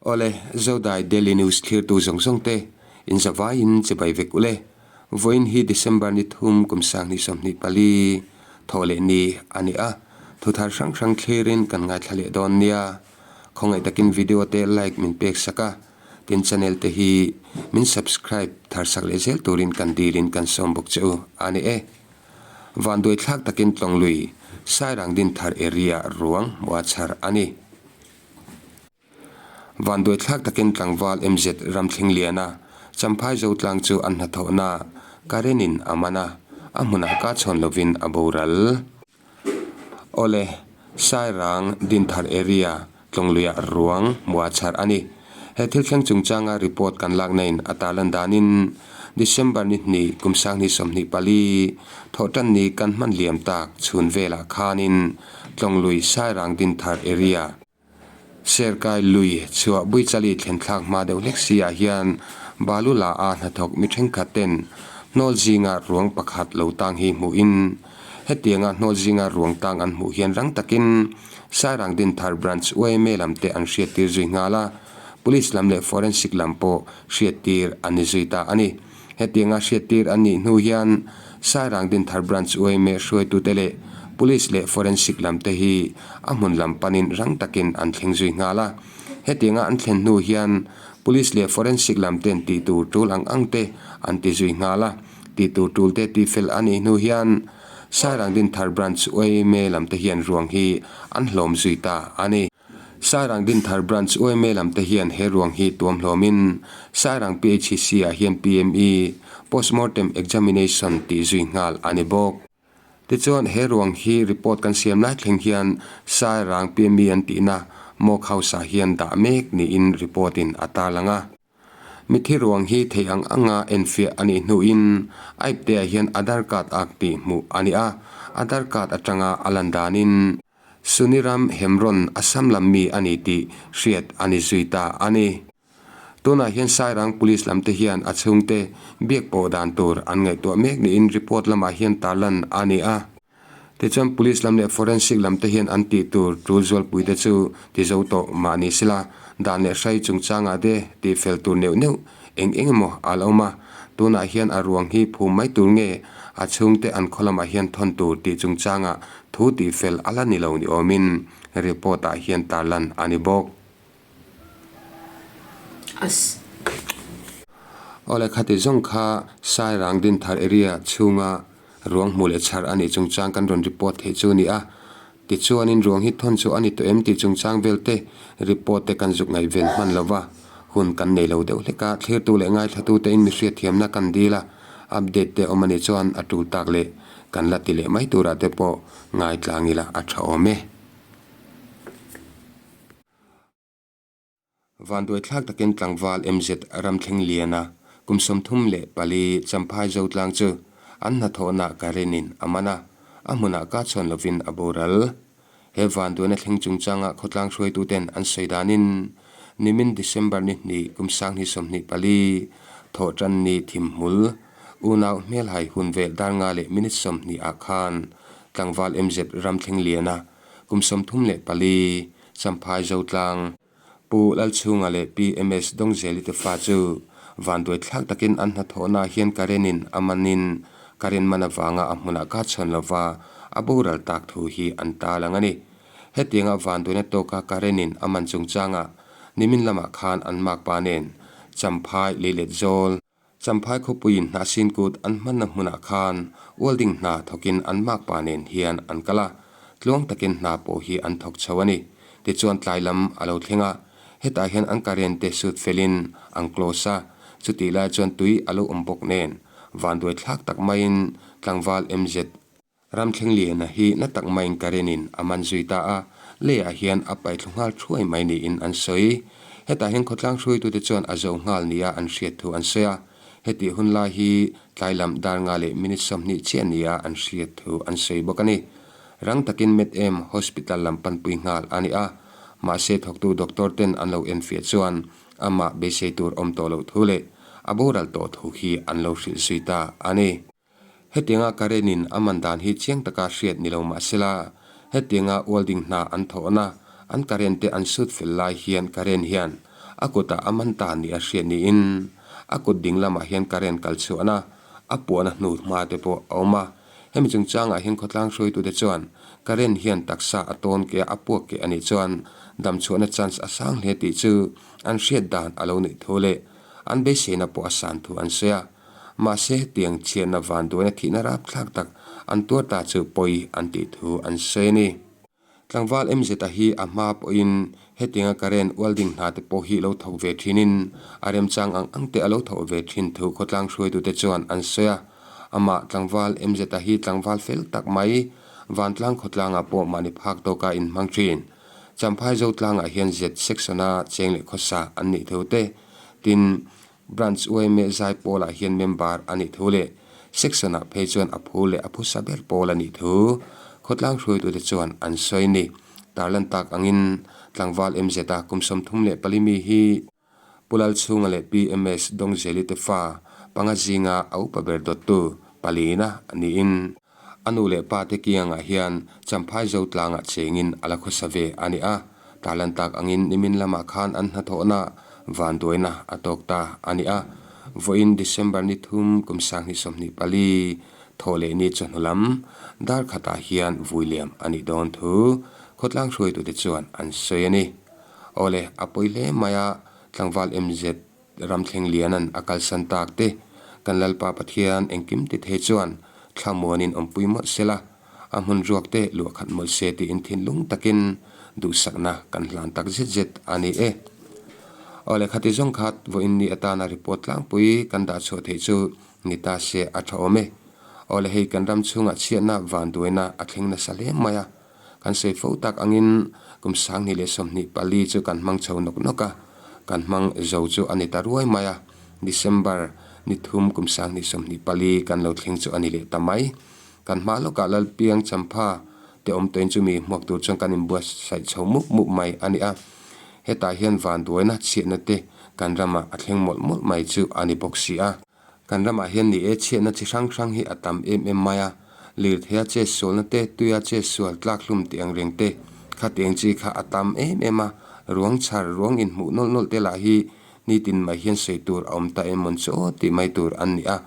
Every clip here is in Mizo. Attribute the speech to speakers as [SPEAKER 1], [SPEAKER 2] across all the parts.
[SPEAKER 1] Awle, Zodai Daily News thlirtu zawng zawng te, in zavaiin chibai vek ule. Vawiin hi December ni thum kum 2024 thawh leh ni a ni a, thu thar hrang hrang thlirin kan ngaithla leh dawn nia. Khawngaih takin video te like min pek sak a, tin channel te hi min subscribe thar sak leh zel turin kan dilin kan sawm bawk che u a ni e. Vanduaithlak takin Tlawnglui, Sairang Dinthar area ruang hmuh a chhar a ni. Vanduaithlak takin tlangval MZ Ramthlengliana Champhai Zotlang chu an hnathawhna Karen-in a man a, a hmunah ka chhawn lovin a boral. Awle, Sairang Dinthar area Tlawngluiah ruang hmuha chhar a ni. He thil thleng chungchanga report kan lakna in a tarlan danin December ni hnih kum 2024 thawhtan ni kan hman liam tak chhun velah khanin Tlawnglui Sairang Dinthar area Serkai lui chhuah Buichali thlen thlak hma deuh hlek si ah hian balu la a hnathawk mi thenkhat ten hnawl zinga ruang pakhat lo tang hi hmuh in hetianga hnawl zinga ruang tang an hmuh hian rang takin Sairang Dinthar Branch yma lam te an hriattir zui nghal a, Police lam leh Forensic lam pawh hriattir an ni zui ta a ni. Hetianga hriattir an nih hnu hian Sairang Dinthar Branch yma hruaitute leh Police leh Forensic lam te hi a hmun lam panin rang takin an thleng zui nghal a. Hetianga an thlen hnu hian Police leh Forensic lam ten tih tur tul ang ang te an ti zui nghal a. Tih tur tul te tihfel a nih hnu hian Sairang Dinthar Branch yma lam te hian ruang hi an hlawm zui ta a ni. Sairang Dinthar Branch yma lam te hian he ruang hi tuam hlawmin Sairang PHC ah hian PME, Postmortem Examination, tih zui nghal a ni bawk. Tichuan he ruang hi report kan siam lai thleng hian Sairang PME an tihna Morgue House ah hian dah mek niin report in a tarlang a. Mithi ruang hi thei ang anga enfiah a nih hnuin Aipte ah hian Aadhaar card ak tih hmuh a ni a, Aadhaar card atanga a lan danin, Suniram Hemron Assam lam mi a ni tih hriat a ni zui ta a ni. Tunah hian Sairang Police lam te hian a chhungte biak pawh dan tur an ngaihtuah mek niin report lamah hian tarlan a ni a. Tichuan Police lam leh Forensic lam te hian an tih tur tul zualpui te chu ti zo tawh mah ni sela, dan leh hrai chungchangah te tihfel tur neuh neuh eng eng emaw a la awm a. Tunah hian a ruang hi phum mai tur nge a chhungte an khaw lamah hian thawn tur tih chungchangah Thu tihfel a la ni lo ni awmin report ah hian tarlan a ni bawk. Awle khati zawng kha Sairang Dinthar area chhunga ruang hmuh leh chhar a nih chungchang kan rawn report theih chu a ni a. Tichuanin ruang hi thawn chu a ni tawh em tih chungchang vel te report te kan zuk ngaihven hman lo va, hun kan nei lo deuh hlek a, thlirtu leh ngaithlatu te in mi hriatthiamna kan dil a, update te awm a nih chuan a tul tak leh Kan la ti leh mai turah te pawh ngaitlang ila a tha awm e. Vanduaithlak takin tlangval MZ Ramthlengliana kum 34 Champhai Zotlang chu an hnathawhna Karen-in a man a, a hmunah ka chhawn lovin a boral. He vanduaina thleng chungchanga khawtlang hruaituten an sawi danin nimin December ni hnih kum 2024 thawhtan ni thimhmul unau hmelhai hun vel dar nga leh minute 20 ah khan tlangval MZ Ramthlengliana kum 34 Champhai Zotlang Pu Lalchhunga leh Pi MS Dawngzeli te fa chu vanduai thlak takin an hnathawhnaah hian Karen-in a manin Karen man avanga a hmunah ka chhawn lova a boral tak thu hi an tarlang a ni. Hetianga vanduaina tawka Karen-in a man chungchangah nimin lamah khan an makpa nen Champhai leilet zawl Champhai khawpuiin hnahsin kut an hmanna hmunah khan welding hna thawkin an makpa nen hian an kal a, tluang takin hna pawh hi an thawk chho a ni. Tichuan tlai lam a lo thleng a, hetah hian an current te sut felin an close a, chutih lai chuan tui a lo awm bawk nen vanduai thlak tak maiin tlangval MZ Ramthlengliana hi na tak maiin Karen-in a man zui ta a, leiah hian a paih thlu nghal thuai mai niin an sawi. Hetah hian khawtlang hruaitute chuan a zo nghal nia an hriat thu an sawi a, hetih hun lai hi tlai lam dar nga leh minute 20 chiah nia an hriat thu an sawi bawk a ni. Rang takin Med-em Hospital lam panpui nghal a ni a, mahse thawktu doctor ten an lo enfiah chuan amah beisei tur awm tawh loh thu leh a boral tawh thu hi an lo hrilh zui ta a ni. Hetianga Karen-in a man dan hi chiang taka hriat ni lo mah sela, hetianga welding hna an thawhna, an Karen te an sut fel lai hian Karen hian A kutah a man ta nia hriat niin a kut ding lamah hian current kal chhuahna a puahna hnu hma te pawh a awm a. Hemi chungchangah hian khawtlang hruaitute chuan current hian taksa a tawn keh a, a puak keh a nih chuan damchhuahna chance a sang hle tih chu an hriat dan a lo nih thu leh an beiseina pawh a san thu an sawi a. Mahse hetiang chhiatna vanduaina thihna rapthlak tak an tuar ta chu pawi an tih thu an sawi a ni. Tlangval MZ-a hi a hma pawhin hetianga current welding hna te pawh hi lo thawk ve thinin a remchang ang ang te a lo thawh ve thin thu khawtlang hruaitute chuan an sawi a. Amah tlangval MZ-a hi tlangval fel tak mai, vantlang khawtlangah pawh mahni phak tawka inhmang thin. Champhai Zotlangah hian Z section-a cheng leh khawsa an nih thu te, tin, Branch yma zai pawlah hian member a nih thu leh Section ah phei chuan a phu leh a phusa ber pawl a nih thu khawtlang hruaitute chuan an sawi a ni. Tarlan tak angin tlangval MZ a kum 34 mi hi Pu Lalchhunga leh PMS Dawngzeli te fa panga zinga a upa ber dawttu palina niin A nu leh pa te kiangah hian Champhai Zotlangah chengin a la khawsa ve a ni a, tarlan tak angin nimin lamah khan an hnathawhna vanduaina a tawk ta a ni a. Vawiin December ni thum kum 2024 thawh leh ni chawhnu lam dar khatah hian vui liam a nih dawn thu khawtlang hruaitute chuan an sawi a ni. Awle, a pawi hle mai a, tlangval MZ Ramthleng Lianan a kalsan tak te, kan Lalpa Pathian engkim ti thei chuan thlamuanin awmpui mawlh sela, a hmun ruak te luah khat mawlh se tiin thinlung takin duhsakna kan hlan tak zet zet a ni e. Aw leh khati zawng khat vawiin ni atana report tlangpui kan dah chhuah theih chu ni ta se a tha awm e. Aw le hei kan ram chhungah chhiatna vanduaina a thleng nasa hle mai a. Kan sawi fo tak angin kum 2024 chu kan hmang chho nawk nawk a, kan hmang zo chu a ni ta ruai mai a, December ni thum kum 2024 kan lo thleng chu a ni leh ta mai. Kan hma lawkah Lalpiang Champha te awm tawhin chumi hmuak tur chuan kan inbuatsaih chho mup mup mai a ni a, hetah hian vanduaina chhiatna te kan ramah a thleng mawlh mawlh mai chu a ni bawk si a. Kan ramah hian ni e chhiatna chi hrang hrang hi a tam em em mai a, lirtheia chet sualna te, tuia chet sual tlak hlum tih ang reng te, khatiang chi kha a tam em em a, ruang chhar, ruang inhmuh nawlh nawlh te lah hi nitin mai hian sawi tur a awm ta em mawn chu aw tih mai tur an ni a,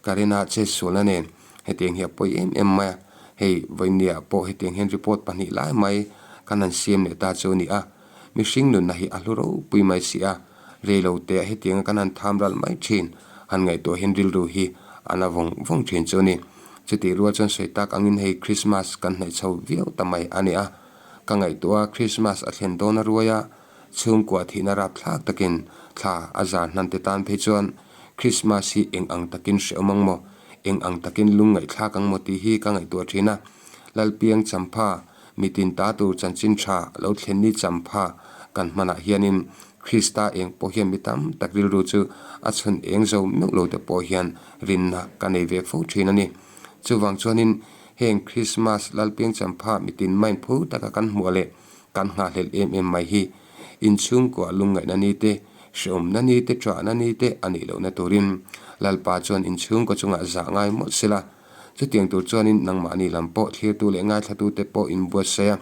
[SPEAKER 1] Karina chet sualna nen hetiang hi a pawi em em mai a, hei vawinia pawh hetiang hian report pahnih lai mai kan han siam leh ta chu a ni a, mihring nunna hi a hlu ropui mai si a. Rei lo teh hetianga kan han tham ral mai thin, han ngaihtuah hian rilru hi a na vawng vawng thin chu a ni. Chutih rual chuan sawi tak angin hei Christmas kan hnaih chho viau ta mai a ni a. Ka ngaihtuah a Christmas a thlen dawn a ruai a, chhungkua thihna rapthlak takin thla a zar hnan te tan phei chuan Christmas hi eng ang takin hrehawm ang maw, eng ang takin lung ngaihthlak ang maw tih hi ka ngaihtuah thin a. Lalpiang Champha Mitin ta tur chanchin tha lo thlen ni champha kan hmanah hianin Krista eng pawh hian mi tam tak rilru chu a chhun eng zo meuh lo te pawh hian rinna ka nei ve fo thin a ni. Chuvang chuanin heng Krismas Lalpiang champha mitin main phu taka kan hmuh leh kan nghahhlelh em em mai hi inchhungkuah lungngaihna ni te, hrehawmna ni te, ṭahna ni te a nih lohna turin Lalpa chuan inchhungkaw chungah zah ngai mawlh sela. Chutiang tur chuanin nangmahni lam pawh thlirtu leh ngaithlatute pawh inbuatsaih a,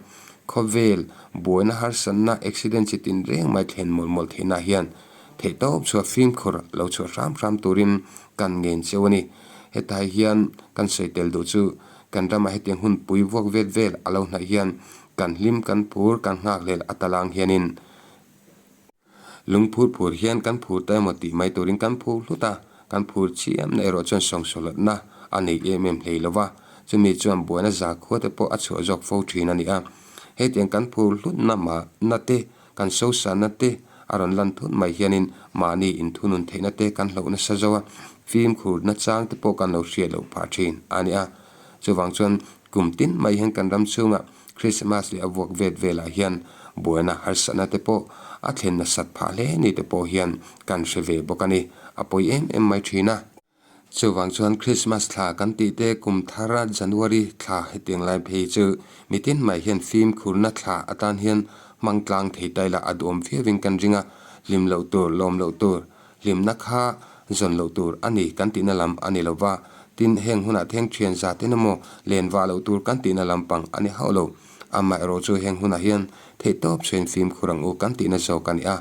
[SPEAKER 1] khawvel buaina harsatna accident chi tin reng mai thlen mawlh mawlh theihna hian theihtawp chhuah fimkhur lo chhuah hram hram turin kan ngen cheu a ni. Hetai hian kan sawi tel duh chu kan ramah hetiang hun pui vuak vet vel a lo hnaih hian kan hlim kan phur kan nghakhlel a talang hianin Lungphur phur hian kan phur ta emaw tih mai turin kan phur hlut a, kan phur chiamna erawh chuan sawngsawlawtna a nei em em hlei lo va, chumi chuan buaina zakhua te pawh a chhuah zawk fo thin a ni a. Hetiang kan phur hlutna mahna te, kan sosanna te a rawn lan thut mai hianin mahni inthunun theihna te kan hloh nasa zo a, fimkhurna chang te pawh kan lo hriat loh phah thin a ni a. Chuvang chuan kum tin mai hian kan ram chhungah Christmas leh a vuak vet velah hian buaina harsatna te pawh a thlen nasat phah hle ni te pawh hian kan hre ve bawk a ni. A pawi em em mai thin a. Chuvang chuan Christmas thla kan tih te kum thara January thla hetiang lai phei chu mitin mai hian fimkhurna thla atan hian hmang tlang thei ta ila a duhawm viauin kan ring a, hlim loh tur, lawm loh tur, Hlimna kha zawn loh tur a ni kan tihna lam a ni lo va, tin heng hunah theng thian za ten emaw len vah loh tur kan tihna lampang a ni hauh lo. Amaherawhchu heng hunah hian theihtawp chhuain fimkhur ang u kan tihna zawk a ni a.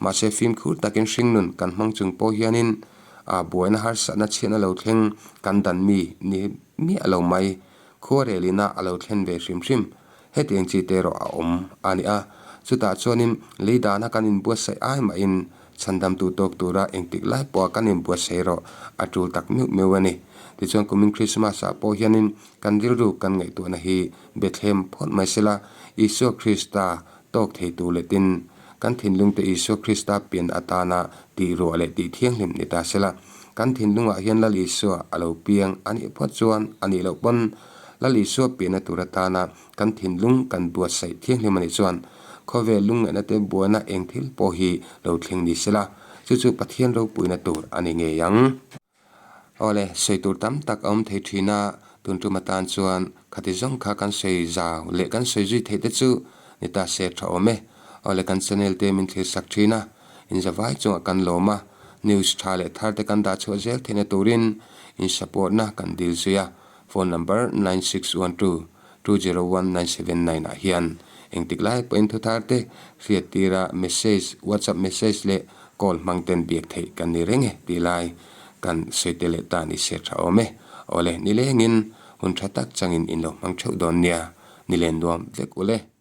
[SPEAKER 1] Mahse fimkhur takin hringnun kan hmang chung pawh hianin a buaina harsatna chhiatna lo thleng kan dan mi ni miah lo mai. Khuarelina a lo thlen ve hrim hrim. Hetiang chi te erawh a awm a ni a. Chutah chuanin lei dana kan inbuatsaih ai mahin chhandamtu tawk tura engtik lai pawha kan inbuatsaih erawh a tul tak meuh meuh a ni. Tichuan kumin Krismas ah pawh hianin kan rilru kan ngaihtuahna hi Bethlehem phawt mai sela, Isua Krista tawk thei tur leh tin kan thinlungte Isua Krista pian atana tih ruah leh tih thianghlim ni ta sela. Kan thinlungah hian Lal Isua a lo piang a nih phawt chuan a nih loh pawn Lal Isua pianna tur atana kan thinlung kan buatsaih thianghlim a nih chuan khawvel lungngaihna te buaina eng thil pawh hi lo thleng ni sela, chu chu Pathian ropuina tur a ni ngei ang. Awle, sawi tur tam tak a awm thei thin a, tun tum atan chuan khati zawng kha kan sawi zau leh kan sawi zui theih te chu ni ta se tha awm e. Awle, kan channel te min thlir sak thin a, inzavai chungah kan lawm a, news tha leh thar te kan dah chhuah zel theihna turin in support na kan dil zui a, phone number 9612 201979 ah hian engtik lai pawhin thuthar te hriat tira message, whatsapp message leh call hmang ten biak theih kan ni reng e tih lai kan sawi te leh ta ni se tha awm e. Awle, nilengin hun tha tak changin in lo hmang theuh dawn nia, nilen nuam vek ule.